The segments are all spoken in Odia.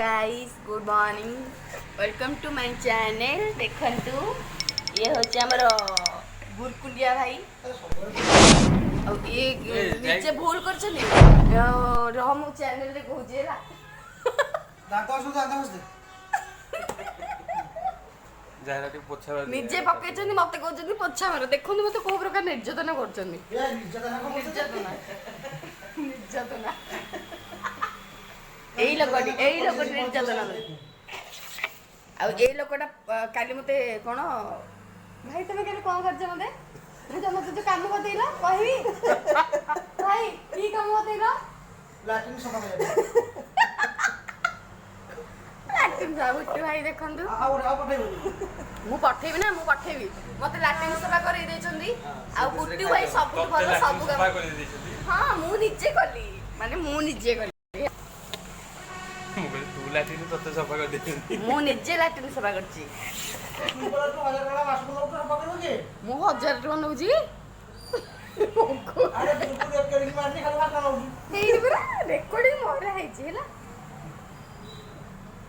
Guys, good morning, welcome to my channel. ଦେଖନ୍ତୁ, ଇଏ ହେଉଛି ଆମର ବୁରକୁଣ୍ଡିଆ ଭାଇ ଆଉ ଇଏ ନିଜେ ଭୁଲ କରିଛନ୍ତି। ରହ, ମୁଁ ଚ୍ୟାନେଲରେ କହୁଛି, ହେଲା। ଦାନ୍ତ ଘଷୁ, ଦାନ୍ତ ଘଷି ଦେ। ଯାହା ଟିକେ ପୋଛା ମାରି ଦେ। ନିଜେ ପକେଇଛନ୍ତି, ମତେ କହୁଛନ୍ତି ପୋଛା ମାର। ଦେଖନ୍ତୁ, ମତେ କୋଉ ପ୍ରକାର ନିର୍ଯାତନା କରୁଛନ୍ତି। ଏ ନିର୍ଯାତନା କଣ କରୁଛୁ? ନିର୍ଯାତନା, ନିର୍ଯାତନା। ଏଇ ଲୋକଟି ନିର୍ଯାତନା ଦଉଛି। ଆଉ ଏଇ ଲୋକଟା କାଲି ମତେ କଣ, ଭାଇ, ତମେ କାଲି କଣ କରିଛ ମତେ? ମୁଁ ତ ମତେ ଯୋଉ କାମ ବତେଇଲ, କହିବି ଭାଇ, କି କାମ ବତେଇଲ? ଲାଟ୍ରିନ୍ ସଫା କରିବା। ଲାଟିନ୍ ସଫା। ଗୁଟୁ ଭାଇ, ଦେଖନ୍ତୁ। ଆଉ ଗୋଟେ ଆଉ ପଠେଇବୁ। ମୁଁ ପଠେଇବି ନା, ମୁଁ ପଠେଇବି। ମତେ ଲାଟିନ୍ ସଫା କରେଇ ଦେଇଛନ୍ତି। ଆଉ ଗୁଟୁ ଭାଇ ସବୁଠୁ ତତେ ଭଲ ଲାଟ୍ରିନ୍ ସବୁ ସଫା କାମ କରି ଦେଇଛନ୍ତି। ହଁ, ମୁଁ ନିଜେ କଲି, ମାନେ ମୁଁ ନିଜେ କଲି। ମୁଁ କହିଲି ତୁ ଲାଟ୍ରିନ୍ ତତେ ସଫା କରିଦେଇଛନ୍ତି। ମୁଁ ନିଜେ ଲାଟିନ୍ ସଫା କରିଛି। ତୁ ପରା ତୁ 1000 ଟଙ୍କା ମାସକୁ ନଉଛୁ, ସଫା କରିବୁ କି? ମୁଁ 1000 ଟଙ୍କା ନଉଛି? ଆରେ, ତୁ ରେକର୍ଡିଂ ମାରିନି, ଖାଲି ଭାଷା ନଉଛୁ। ହେଇନି ପରା, ରେକର୍ଡିଂ ମରା ହେଇଛି, ହେଲା।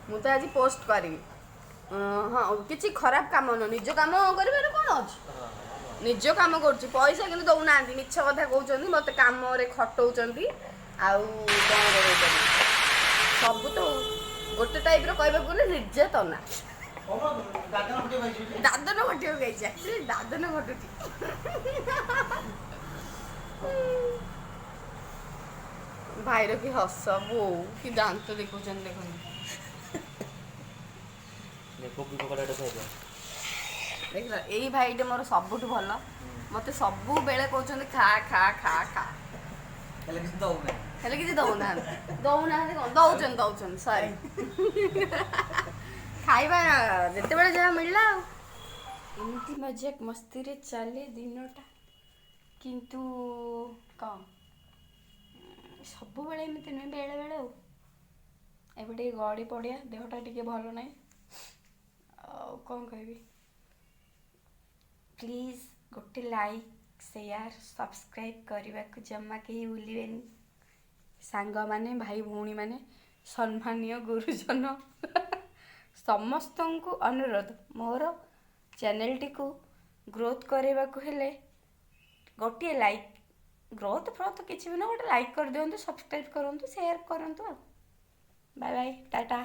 ମୁଁ ତ ଆଜି ପୋଷ୍ଟ କରିବି। ହଁ, କିଛି ଖରାପ କାମ ନୁହଁ, ନିଜ କାମ କରିବାରେ କ'ଣ ଅଛି? ନିଜ କାମ କରୁଛି, ପଇସା କିନ୍ତୁ ଦଉନାହାନ୍ତି, ମିଛ କଥା କହୁଛନ୍ତି। ମତେ କାମରେ ଖଟଉଛନ୍ତି ଆଉ କ'ଣ କରାଉଛନ୍ତି? ସବୁ ତ ଗୋଟେ ଟାଇପ୍ର କହିବାକୁ ଗଲେ ନିର୍ଯାତନା। କଣ ଦାଦନ ଖଟିବାକୁ ପାଇଛୁ? ଦାଦନ ଖଟିବାକୁ ଯାଇଛି, ଆକ୍ଚୁଆଲି ଦାଦନ ଖଟୁଛି। ଭାଇର କି ହସ, ବୋଉ କି ଦାନ୍ତ ଦେଖଉଛନ୍ତି, ଦେଖନ୍ତୁ। କୋବି ପକୋଡ଼ାଟା ଖାଇଦେ। ଦେଖିଲ, ଏଇ ଭାଇଟା ମୋର ସବୁଠୁ ଭଲ। ମତେ ସବୁବେଳେ କହୁଛନ୍ତି, ଖା ଖା ଖା ଖା। ହେଲେ କିଛି ଦଉନାହିଁ। ହେଲେ କିଛି ଦଉନାହାନ୍ତି। ଦଉନାହାନ୍ତି କ'ଣ, ଦଉଛନ୍ତି, ଦଉଛନ୍ତି, ସରି। ଖାଇବା ଯେତେବେଳେ ଯାହା ମିଳିଲା ଆଉ ଏମିତି ମଜାକ ମସ୍ତିରେ ଚାଲେ ଦିନଟା। କିନ୍ତୁ କ'ଣ, ସବୁବେଳେ ଏମିତି ନୁହେଁ, ବେଳେବେଳେ। ଆଉ ଏବେ ଟିକେ ଗଡ଼ି ପଡ଼ିଆ, ଦେହଟା ଟିକେ ଭଲ ନାହିଁ, ଆଉ କ'ଣ କହିବି? ପ୍ଲିଜ୍ ଗୋଟେ ଲାଇକ୍, ସେୟାର, ସବସ୍କ୍ରାଇବ୍ କରିବାକୁ ଜମା କେହି ଭୁଲିବେନି। ସାଙ୍ଗମାନେ, ଭାଇ ଭଉଣୀମାନେ, ସମ୍ମାନୀୟ ଗୁରୁଜନ, ସମସ୍ତଙ୍କୁ ଅନୁରୋଧ, ମୋର ଚ୍ୟାନେଲଟିକୁ ଗ୍ରୋଥ୍ କରିବାକୁ ହେଲେ ଗୋଟିଏ ଲାଇକ୍, ଗ୍ରୋଥ୍ ଫ୍ରୋଥ୍ କିଛି ବି ନୁହଁ, ଗୋଟେ ଲାଇକ୍ କରିଦିଅନ୍ତୁ, ସବସ୍କ୍ରାଇବ୍ କରନ୍ତୁ, ସେୟାର କରନ୍ତୁ। ଆଉ ବାଏ ବାଏ, ଟାଟା।